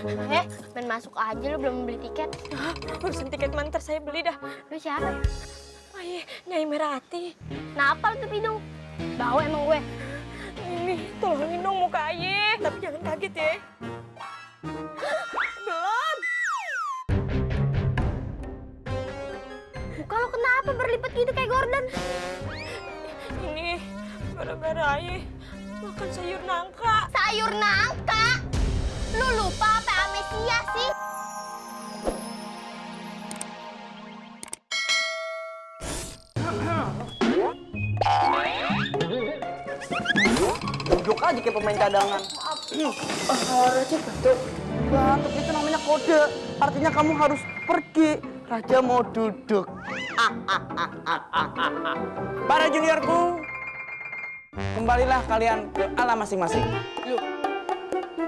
Main masuk aja lu belum beli tiket. Urusan tiket mantar saya beli dah. Lu siapa? Ayah, Nyai Merati. Kenapa lu tuh hidung? Bau emang gue. Ini, tolongin dong muka ayah. Tapi jangan kaget ya. Belum. Muka lu kenapa berlipat gitu kayak Gordon? Ini, gara-gara ayah makan sayur nangka. Sayur nangka? Lu lupa apa amnesia sih? Duduk aja kayak pemain cadangan. Raja batuk. Batuk itu namanya kode. Artinya kamu harus pergi. Raja mau duduk. Para juniorku, kembalilah kalian ke alam masing-masing.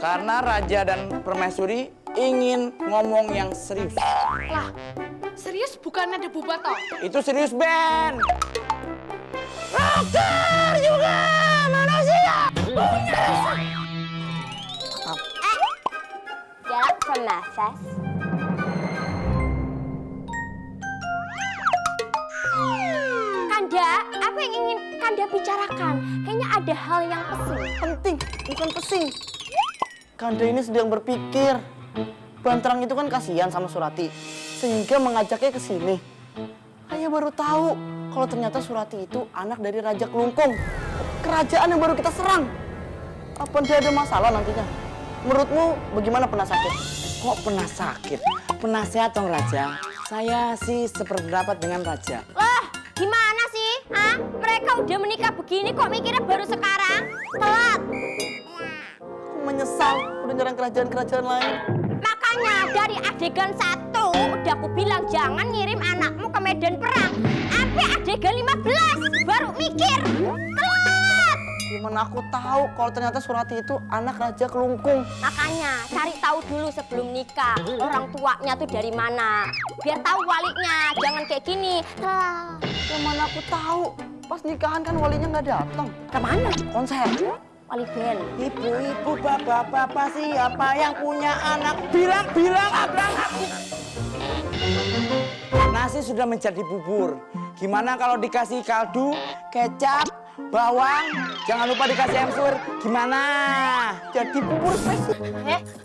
Karena Raja dan Permaisuri ingin ngomong yang serius. Lah, serius bukan ada bubato? Itu serius, Ben. Dokter juga manusia punya rasa. Galak sama Fes. Kanda, apa yang ingin Kanda bicarakan? Kayaknya ada hal yang Penting, bukan pesing. Kanda ini sedang berpikir. Banterang itu kan kasihan sama Surati, sehingga mengajaknya ke sini. Ayah baru tahu kalau ternyata Surati itu anak dari Raja Kelungkung, kerajaan yang baru kita serang. Apa dia ada masalah nantinya? Menurutmu bagaimana pernah sakit? Kok pernah sakit? Penasehat dong Raja. Saya sih sependapat dengan Raja. Wah, gimana sih? Hah? Mereka udah menikah begini kok mikirnya baru sekarang? Telat. Aku menyesal udah nyerang kerajaan-kerajaan lain. Makanya dari adegan 1 udah aku bilang jangan ngirim anakmu ke medan perang. Sampai adegan 15 baru mikir. Telat. Gimana aku tahu kalau ternyata Surati itu anak Raja Kelungkung? Makanya cari tahu dulu sebelum nikah orang tuanya tuh dari mana. Biar tahu walinya, jangan kayak gini. Telat. Gimana aku tahu? Pas nikahan kan walinya nggak datang. Kemana? Konser. Wali band. Ibu-ibu, bapak-bapak, siapa yang punya anak? Bilang abang aku. Nasi sudah menjadi bubur. Gimana kalau dikasih kaldu, kecap, bawang, jangan lupa dikasih ensur. Gimana? Jadi bubur spesial.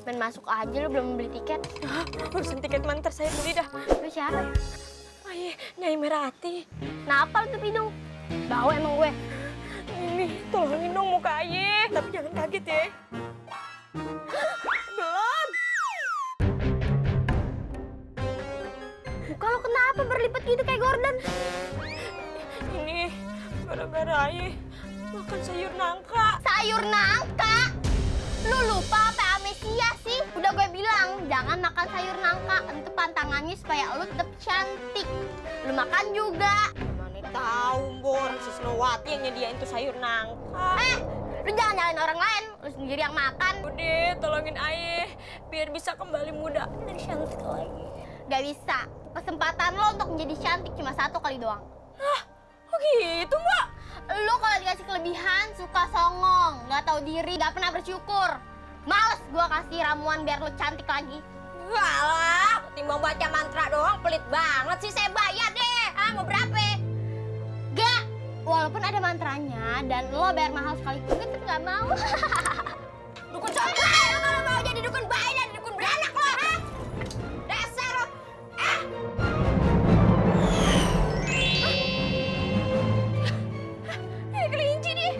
Main masuk aja lu belum beli tiket. Urusan tiket mantar saya beli dah. Lu siapa? Ayah, Nyai Merati. Kenapa lu tuh hidung? Bau emang gue. Ini, tolongin dong muka ayah. Tapi jangan kaget ya. Belum. Muka lu kenapa berlipat gitu kayak Gordon? Ini, gara-gara ayah makan sayur nangka. Sayur nangka? Lu lupa apa amnesia sih? Udah gue bilang, jangan makan sayur nangka. Itu pantangannya supaya lu tetap cantik. Lu makan juga. Mana tahu, Mbor, si Snowati yang nyediain tuh sayur nangka. Lu jangan nyalain orang lain. Lu sendiri yang makan. Udah, tolongin ayah biar bisa kembali muda dan cantik lagi. Gak bisa. Kesempatan lo untuk menjadi cantik cuma 1 kali doang. Hah? Oh gitu, Mbak? Lu kalau dikasih kelebihan suka songong, nggak tahu diri, nggak pernah bersyukur. Males gua kasih ramuan biar lu cantik lagi. Walah, timbang baca mantra doang pelit banget sih. Saya bayar deh. Mau berapa? Gak, walaupun ada mantranya dan lo bayar mahal sekali gue tetep nggak mau. Dukun coba, lo kalau mau jadi dukun baik dan dukun beranak lo, ha? Dasar lo. Ini kelinci nih.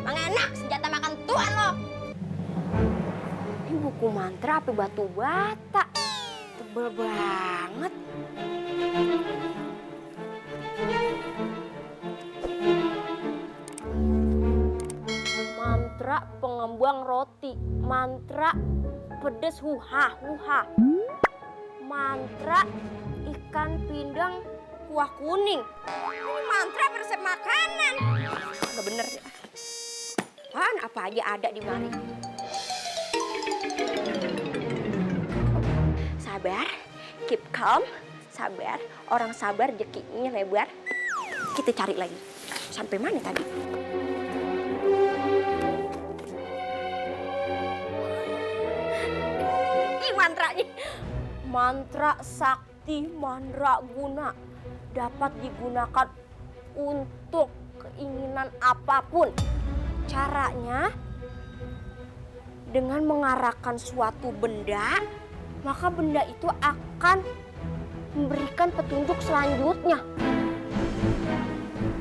Mang enak, senjata makan tuan lo. Ini buku mantra apa batu bata? Tebel banget. Mantra pengembang roti, mantra pedes huha huha, mantra ikan pindang kuah kuning. Ini mantra resep makanan. Udah bener ya. Apaan apa aja ada di mari. Sabar, keep calm, sabar. Orang sabar rezekinya lebar. Kita cari lagi. Sampai mana tadi? mantranya. Mantra sakti mandraguna dapat digunakan untuk keinginan apapun. Caranya dengan mengarahkan suatu benda, maka benda itu akan memberikan petunjuk selanjutnya.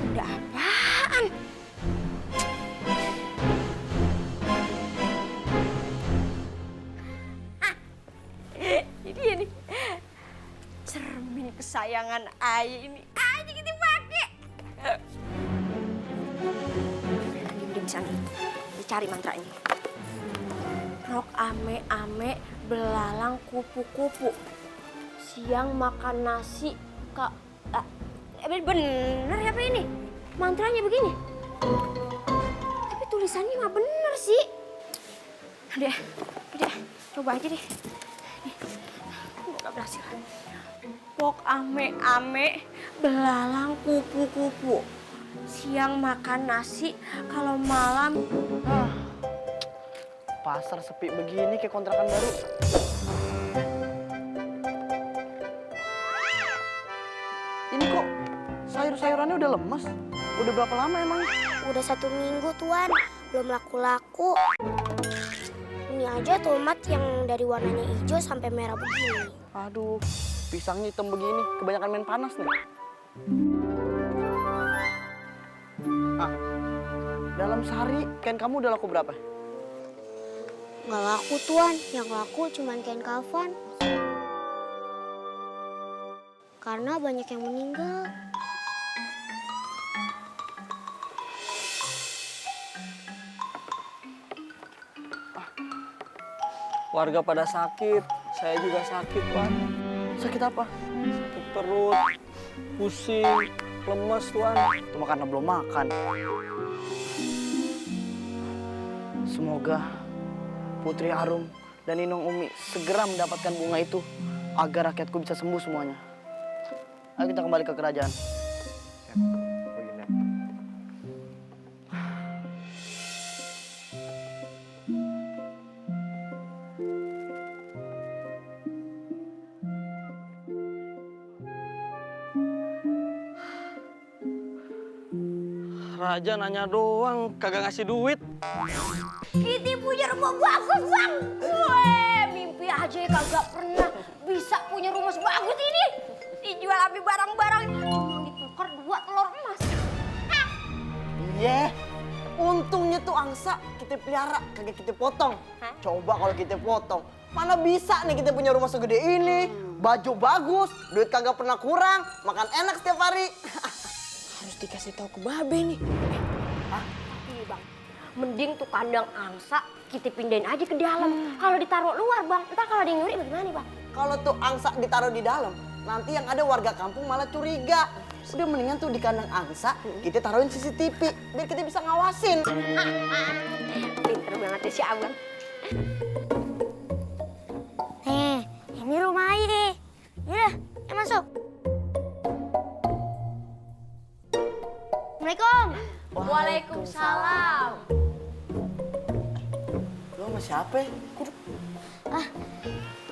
Benda apaan? Ini nih cermin kesayangan Ayah ini. Ayah kita pakai. Diam sana. Dicari mantranya. Rok ame-ame belalang kupu-kupu. Siang makan nasi bener apa ini? Mantranya begini. Tapi tulisannya nggak bener sih. Udah, coba aja deh. Nggak berhasil. Pok ame-ame belalang kupu-kupu. Siang makan nasi, kalau malam Pasar sepi begini kayak kontrakan baru. Ini kok sayur-sayurannya udah lemes? Udah berapa lama emang? Udah 1 minggu, Tuan. Belum laku-laku. Ini aja tomat yang dari warnanya hijau sampai merah begini. Aduh, pisangnya hitam begini. Kebanyakan main panas nih. Dalam sehari kain kamu udah laku berapa? Nggak laku, Tuan. Yang laku cuma kain kafan. Karena banyak yang meninggal. Warga pada sakit, saya juga sakit, Tuan. Sakit apa? Sakit perut, pusing, lemes, Tuan. Cuma karena belum makan. Semoga Putri Arum dan Inong Umi segera mendapatkan bunga itu agar rakyatku bisa sembuh semuanya. Ayo kita kembali ke kerajaan. Raja nanya doang, kagak ngasih duit. Kita punya rumah bagus, Bang. Weh, mimpi aja ya kagak pernah bisa punya rumah sebagus ini. Dijual habis barang-barang, cuma ditukar 2 telur emas. Iya, untungnya tuh angsa kita pelihara, kagak kita potong. Coba kalau kita potong, mana bisa nih kita punya rumah segede ini, baju bagus, duit kagak pernah kurang, makan enak setiap hari. Harus dikasih tahu ke Babe nih. Iya, Bang. Mending tuh kandang angsa kita pindahin aja ke dalam. Kalau ditaruh luar, Bang, ntar kalau ada yang nyuri bagaimana, Bang? Kalau tuh angsa ditaruh di dalam, nanti yang ada warga kampung malah curiga. Udah mendingan tuh di kandang angsa, kita taruhin CCTV, biar kita bisa ngawasin. Pinter banget ya si Abang. Ini rumah Ayah. Yaudah, masuk. Assalamualaikum. Waalaikumsalam. Lo sama siapa?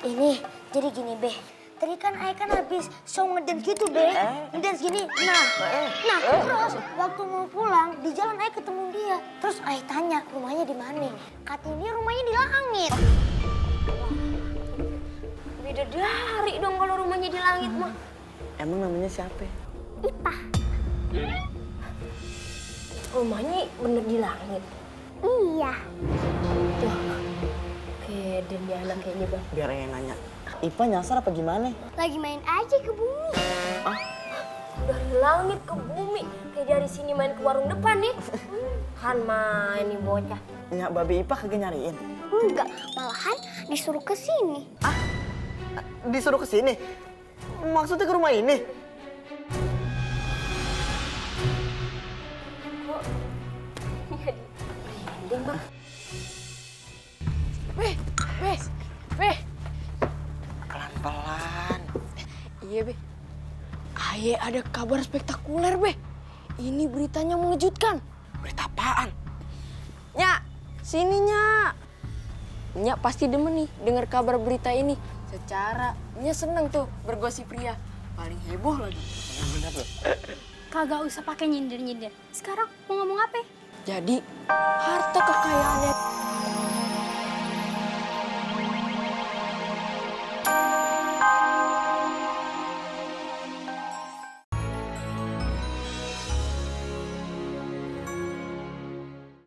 Ini, jadi gini, Be. Tadi kan Ayah kan habis show ngedance gitu, Be. Ngedance gini. Nah, terus waktu mau pulang, di jalan Ayah ketemu dia. Terus Ayah tanya, rumahnya di mana? Katanya dia rumahnya di langit. Bidadari dong kalau rumahnya di langit mah. Emang namanya siapa? Ipah. Rumahnya bener di langit. Iya. Tuh, kayak dan dia anak kayaknya, Bang. Biar yang nanya. Ipa nyasar apa gimana? Lagi main aja ke bumi. Dari langit ke bumi, kayak dari sini main ke warung depan nih. Kan main nih bocah. Nyak Babe Ipa kagak nyariin? Enggak, malahan disuruh ke sini. Disuruh ke sini? Maksudnya ke rumah ini? Branding, Bang. Weh. Pelan-pelan. Iya, Be. Ayah ada kabar spektakuler, Be. Ini beritanya mengejutkan. Berita apaan? Nya, sini, Nya. Nya pasti demen nih denger kabar berita ini. Secara Nya seneng tuh bergosip pria. Paling heboh lagi. Kagak usah pakai nyindir-nyindir. Sekarang mau ngomong apa? Jadi harta kekayaannya